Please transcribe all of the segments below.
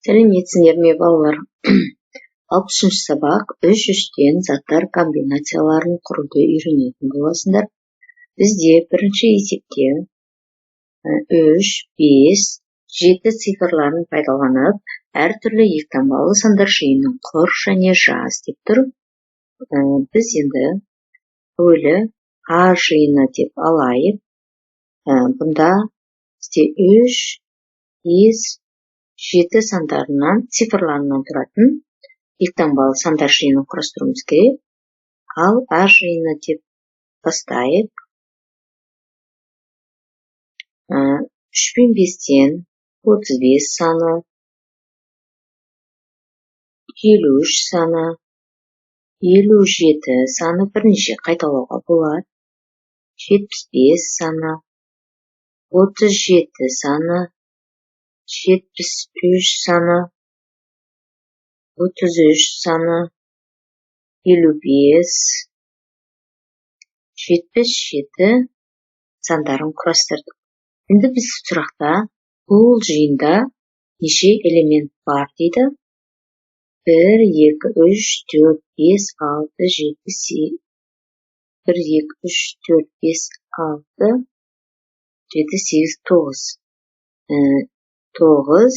Сәлеметсіңдер ме, балалар? 63-ші сабақ 3-3-тен заттар комбинацияларын құруды үйренетін боласыңдар. Бізде бірінші есепте 3, 5, 7 цифрларын пайдаланып, әртүрлі екі таңбалы сандар жиынын құр және жаз деп тұр. Біз енді әуелі А жиыны деп алайық. Бұнда бізде 3, 5, 7 сандарынан, цифрларынан тұратын екі таңбалы сандар жиынын құрастыруымыз керек. Ал А жиыны деп бастайық. 3 пен 5-тен 35 саны, 53 саны, 57 саны бірнеше қайталауға болады. 75 саны, 37 саны, 73 саны, 33 саны, 55, 77 сандарын құрастырдық. Енді біз сұрақта бұл жиында неше элемент бар дейді. 1, 2, 3, 4, 5, 6, 7, 8, 1, 2, 3, 4, 5, 6, 7, 8, 9. 9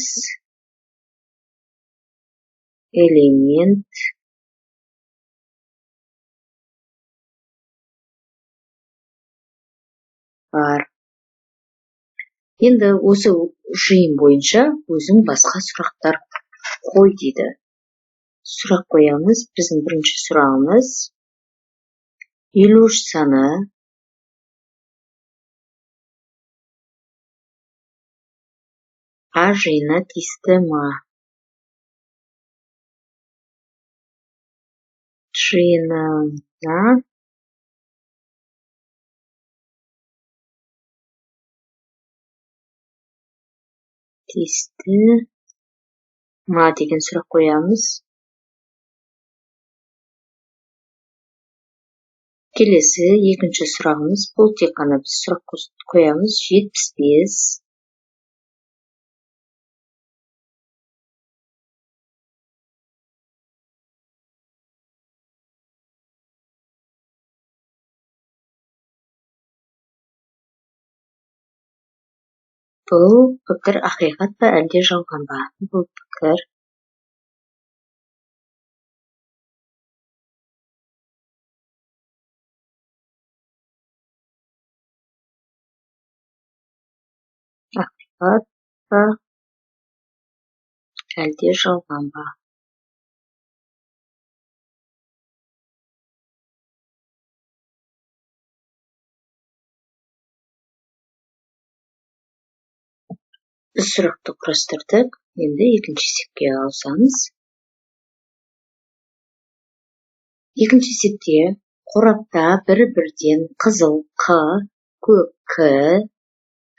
элемент бар. Енді осы жиын бойынша өзің басқа сұрақтар қой дейді. Сұрақ қоямыз. Біздің бірінші сұрағымыз 53 саны А жиынына тиісті ма? Жиынына тиісті ма деген сұрақ қоямыз. Келесі екінші сұрағымыз, бұл тек қана біз сұрақ қоямыз. 75 бұл пікір ақиқат па, әлде жалған ба? Бұл пікір ақиқат па, әлде жалған ба? Біз сұрақты құрастырдық. Енді екінші есепке ауысамыз. Екінші есепте қорапта бір-бірден қызыл Қ, көк К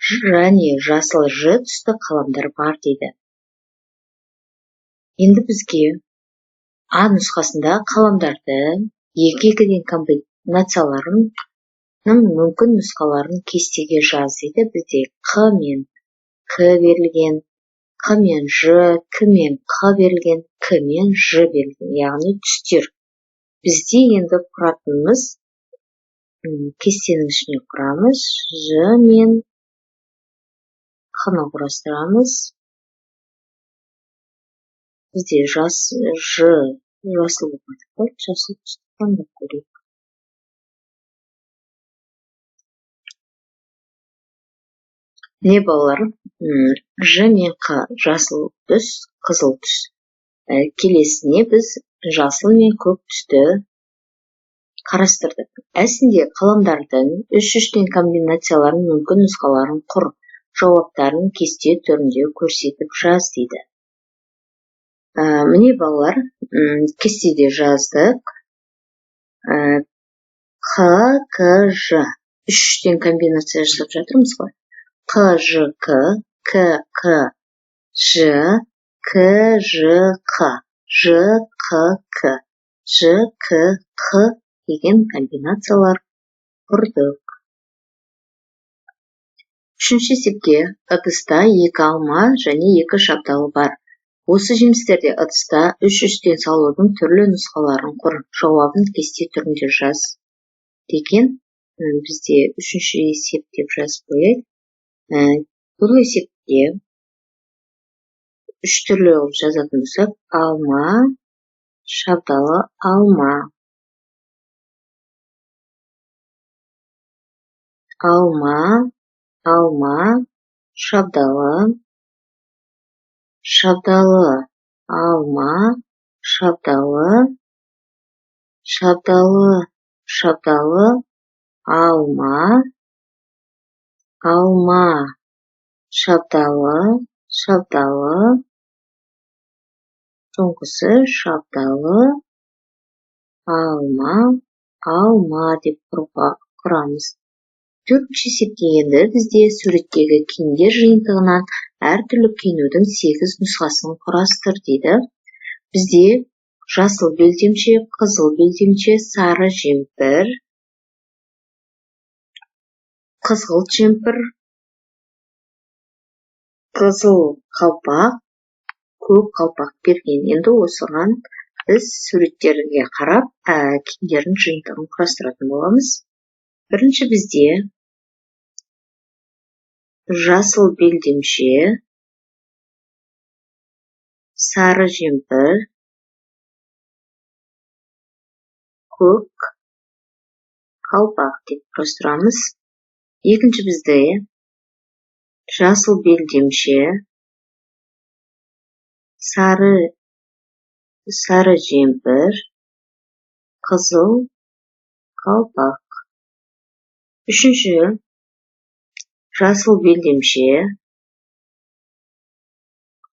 және жасыл Ж түсті қаламдар бар дейді. Енді бізге А нұсқасында қаламдарды екі-екіден комбинацияларының мүмкін нұсқаларын кестеге жаз дейді. Бізде Қ мен К берілген, Қ мен Ж, К мен Қ берілген, К мен Ж берілген, яғни түстер. Бізде енді құратынымыз, кестенің ішіне құрамыз, Ж мен Қ-ны құрастырамыз. Бізде Ж жасыл болып кетті, жасыл түсті таңдап көрейік. Міне балалар, Ж мен Қ жасыл түс, қызыл түс. Келесіне біз жасыл мен көк түсті қарастырдық. Әсінде қаламдардың үш-үштен комбинацияларын мүмкін нұсқаларын құр, жауаптарын кесте түрінде көрсетіп жаз дейді. Міне балалар, кестеде жаздық. Қ, К, Ж. Үш-үштен комбинация жасап жатырмыз ғой. Қ, Ж, К, К, Қ, Ж, К, Ж, Қ, Ж, Қ, К, Ж, К, Қ деген комбинациялар құрдық. Үшінші есепте ыдыста 2 алма және 2 шабдалы бар. Осы жемістерде ыдыста үш-үштен салудың түрлі нұсқаларын құр, жауабын кесте түрінде жаз деген. Бізде үшінші есеп деп жазып қояйық. Бұл есепте үш түрлі қылып жазатын болсақ, алма, шабдалы, алма. Алма, алма, шабдалы, шабдалы, алма, шабдалы, шабдалы, шабдалы, алма, алма, шабдалы, шабдалы, соңғысы шабдалы, алма, алма деп құрамыз. Төртінші есепте енді бізде суреттегі киімдер жиынтығынан әртүрлі киінудің 8 нұсқасын құрастыр дейді. Бізде жасыл белдемше, қызыл белдемше, сары жемпір, қызғылт жемпір, қызыл қалпақ, көк қалпақ берген. Енді осыған біз суреттерге қарап, киімдердің жиынтығын құрастыратын боламыз. Бірінші бізде жасыл белдемше, сары жемпір, көк қалпақ деп құрастырамыз. Екінші бізде жасыл белдемше, сары жемпір, қызыл қалпақ. Үшінші жасыл белдемше,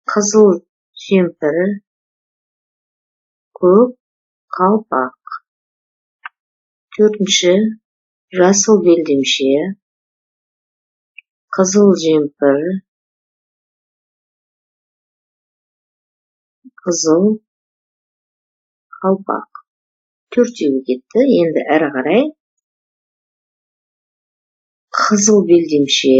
қызыл жемпір, көк қалпақ. Төртінші жасыл белдемше, қызыл жемпір, қызыл қалпақ. Төртеуі кетті. Енді әрі қарай қызыл белдемше,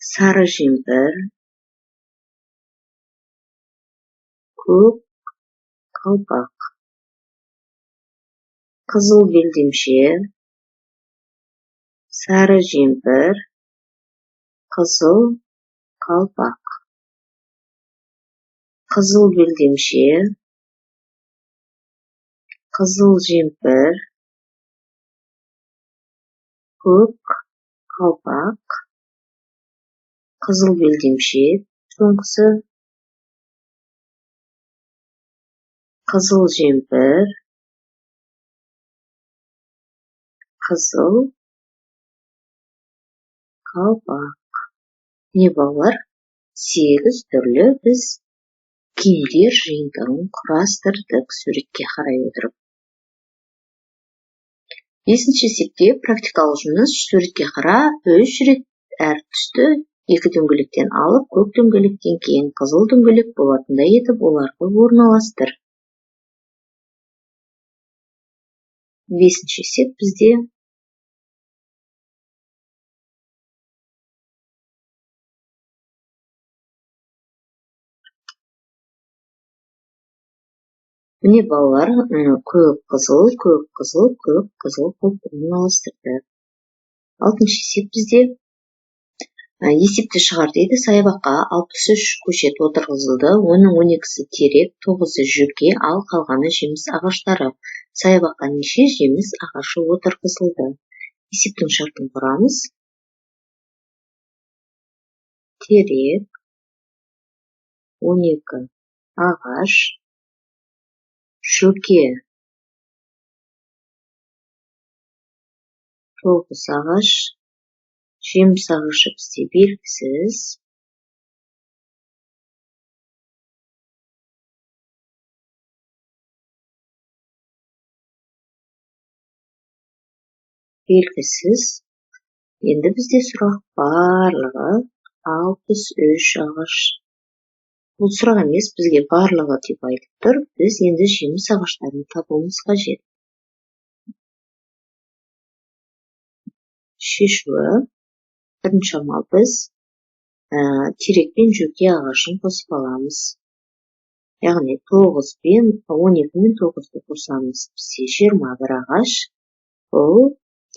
сары жемпір, көк қалпақ. Қызыл белдемше, сары жемпір, қызыл қалпақ. Қызыл белдемше, қызыл жемпір, көк қалпақ, қызыл белдемше, соңғысы қызыл жемпір, қызыл қалпақ. Не балалар, 8 түрлі біз киімдер жиынтығын құрастырдық суретке қарай отырып. Бесінші есепте практикалық жұмыс. Суретке қара, 3 рет әр түсті 2 дөңгелектен алып, көк дөңгелектен кейін қызыл дөңгелек болатындай етіп оларды орналастыр. Бесінші есеп бізде міне балалар, көк, қызыл, көк, қызыл, көк, қызыл қылып орналастырды. Алтыншы есеп бізде есепті шығар дейді. Саябаққа 63 көшет отырғызылды. Оның 12-сі терек, 9-ы жөке, ал қалғаны жеміс ағаштары. Саябаққа неше жеміс ағашы отырғызылды? Есептің шартын құрамыз. Терек, 12 ағаш, шөке, 9 ағаш, жеміс ағашы бізде белгісіз. Белгісіз. Енді бізде сұрақ барлығы 63 ағаш. Бұл сұрақ емес, бізге барлығы деп айтып тұр. Біз енді жеміс ағаштарын табуымыз қажет. Шешуі. Бірінші амал, біз Терек пен жөке ағашын қосып аламыз. Яғни 9 пен 12 мен 9-ды қосамыз. Бізде 21 ағаш. Бұл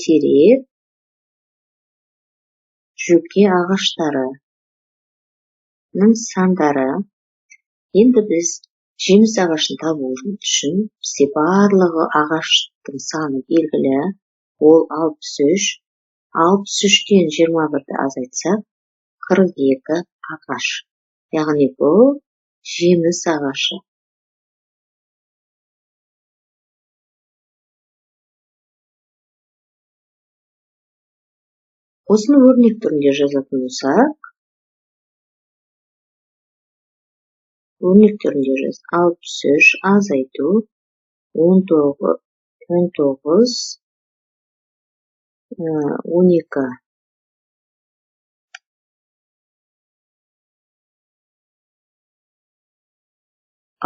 терек, жөке ағаштарының сандары. Енді біз жеміс ағашын табу үшін бізде барлығы ағаштың саны белгілі. Ол 63. 63-тен 21-ді азайтсақ, 42 ағаш. Яғни бұл жеміс ағашы. Осыны өрнек түрінде жазатын болсақ, өрнек түрінде жаз. 63 азайту 19, 12.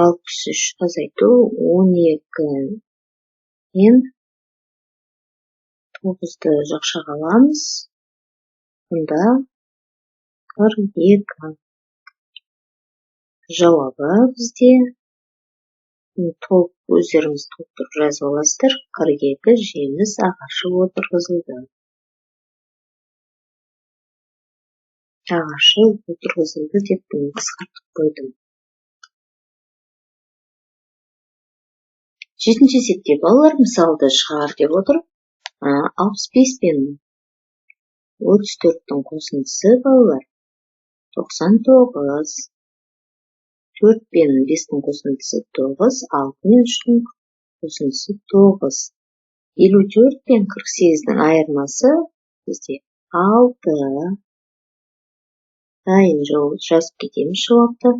63 азайту 12 мен 9-ды жақшаға аламыз. Мұнда 42. Жауабы бізде толық өздеріңіз толықтырып жазып аласыздар. 42 жеміс ағашы отырғызылды. Ағашы отырғызылды деп бұны қысқартып қойдым. 7-ші есепте балалар мысалды шығар деп отыр. 65 пен 34-тің қосындысы балалар 99. 4 пен 5-тің қосындысы 9, 6 мен 3-тің қосындысы 9. 54 пен 48-дің айырмасы бізде 6. Дайын жазып кетеміз жауапты.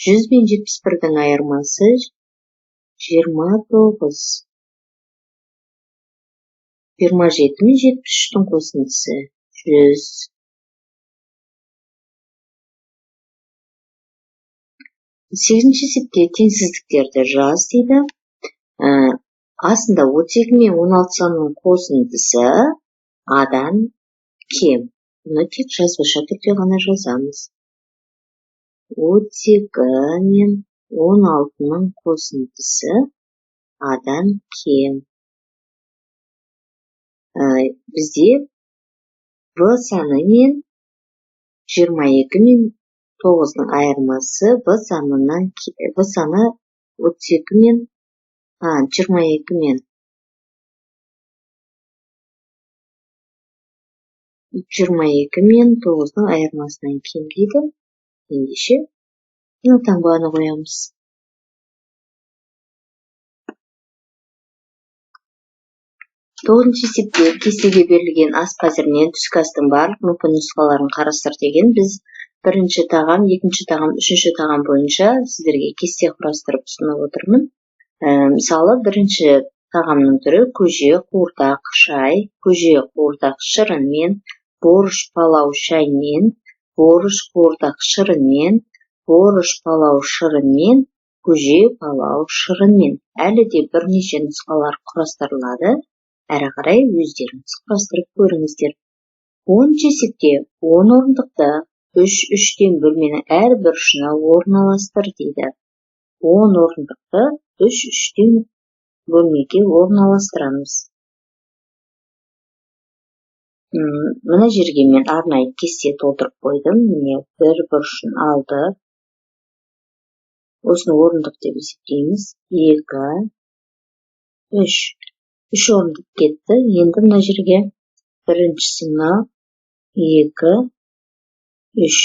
100 пен 71-дің айырмасы 29. 27 мен 73-тің қосындысы 100. 8-ші есепте теңсіздіктерді жаз дейді. Астында 32 мен 16 санының қосындысы адан кем. Бұны тек жазбаша түрде ғана жазамыз. 32 мен 16-ның қосындысы адан кем. Бізде В саны мен 22 мен 9-ның айырмасы В санынан В саны 32 мен, 22 мен 22 мен 9-ның айырмасынан кем дейді. Ендеше мына таңбаны қоямыз. 9-шы есепте кестеге берілген ас мәзірінен түскі астың барлық мүмкін нұсқаларын қарастыр деген. Біз бірінші тағам, екінші тағам, үшінші тағам бойынша сіздерге кесте құрастырып ұсынып отырмын. Мысалы, бірінші тағамның түрі көже, қуырдақ, шай, көже, қуырдақ, шырынмен, борыш, палау, шаймен, борыш, қуырдақ, шырынмен, борыш, палау, шырынмен, көже, палау, шырынмен. Әлі де бірнеше нұсқалар құрастырылады. Әрі қарай өздеріңіз құрастырып көріңіздер. 10-шы есепте 10 орындықты 3-3-тен бөлменің әрбір ұшына орналастыр дейді. 10 орындықты 3-3-тен бөлмеге орналастырамыз. Мына жерге мен арнайы кесте толтырып қойдым. Міне бір бұрышын алды. Осыны орындық деп есептейміз. 2, 3. 3 орындық кетті. Енді мына жерге біріншісі мына 2, 3.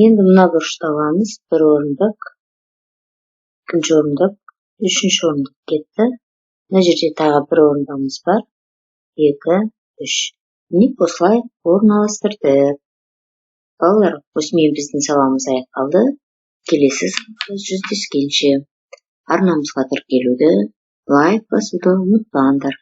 Енді мына бұрышты аламыз. 1 орындық, екінші орындық, үшінші орындық кетті. Мына жерде тағы бір орындығымыз бар. 2, 3. Міне осылай орналастырдық. Балалар, осымен біздің сабағымыз аяқталды. Келесі сабақта жүздескенше. Арнамызға тіркелуді, лайк басуды ұмытпаңдар.